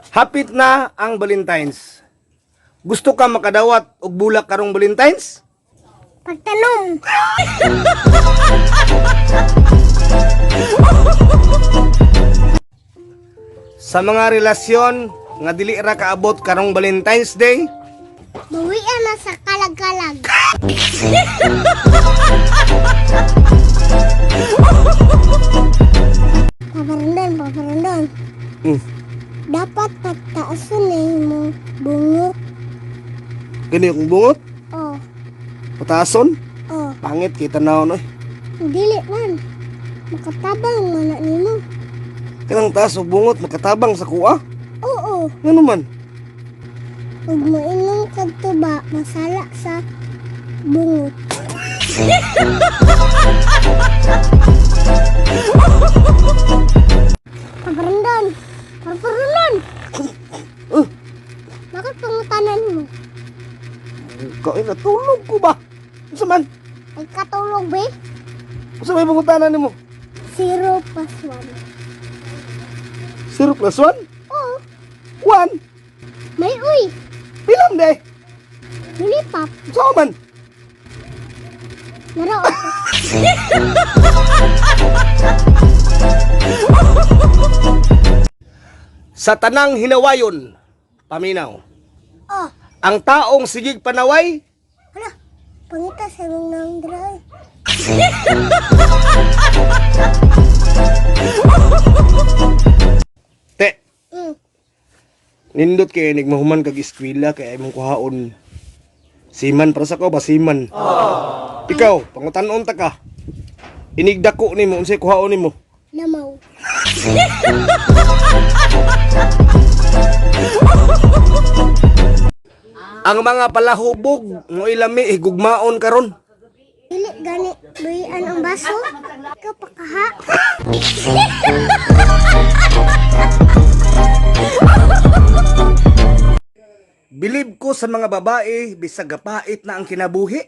Hapit na ang Valentine's. Gusto ka makadawat og bulak karong Valentine's? Pagtanom. Sa mga relasyon nga dili ra kaabot karong Valentine's Day, Bawian na sa kalag-kalag. Paparandon, paparandon. Dapat pagtaason na imong bungot. Gani akong bungot, Oh, pataason, oh. pangit kita na oy. Dili man. Makatabang man na nimo. Kanang taas og bungot makatabang sa kuha. Oo. Ngano man? Ug moinom kag tuba, masala sa bungot. Paparandon! Paparandon! Bakit pangutanan mo? Kain natulog ko ba? Unsa man? Ay katulog be? Unsa may pangutana nimo? 0 plus 1. 0 plus 1? Oo. 1. May uy. Bilang de. Lilipap. Unsa man? Naro ako. Sa tanang hinawayon, paminaw. Oh, Ang taong sigig panaway, hala. Pangita sa imong nang dry. te, nindot kay inig mahuman kag eskwela kay imong kuhaon. Siman para sa ko ba siman. Ikaw, pangutan-on ta ka. Inig dako nimo unsay kuhaon nimo? Lamaw. Ang mga palahubog mo ilami higugmaon karon. Dili gani luyan ang baso. Ikaw pakaha. Bilib ko sa mga babae bisag gapait na ang kinabuhi.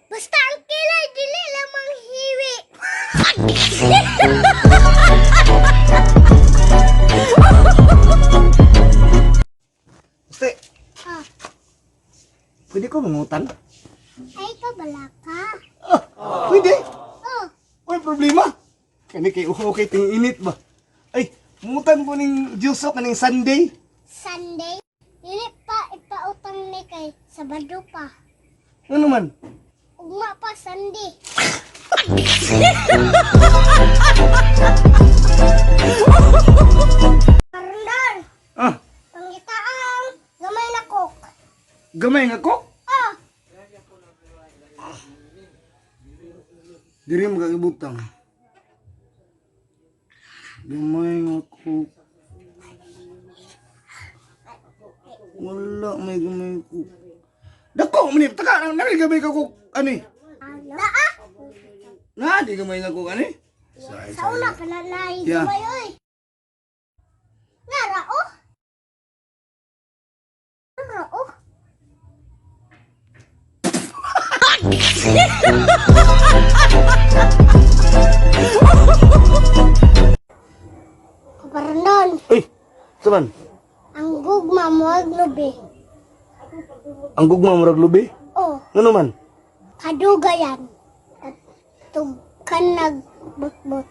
Basta ang kilay dili lamang hiwi. Ste, Ah, pwede ko mangutan? ay ka balaka. Ah, pwede. Oh, May problema. Kani kay okay ting init ba? Ay, mutan ko ning Diyoso kaning Sunday. Sunday. Dili pa ipautang ni kay Sabado pa. Ano man? Ugma pa Sunday. Parundon, Ah, pangitaang gamay na cook. gamay nga ko. Oh, Diri mo kagibutang. Gamay nga ko. Wala may gamay ko. Dako man ni taka nang gamay ka ko ani. naa. Na di gamay nga ko ani. Sa una ka na naay Yeah. gamay oy. Nara oh. Nara oh. Kaparandon, Ay, saman. ang gugma mo ag lubi. Ang gugma murag lubi. Oh, Ngano man? kadugayan. At tugkan nagbutbut.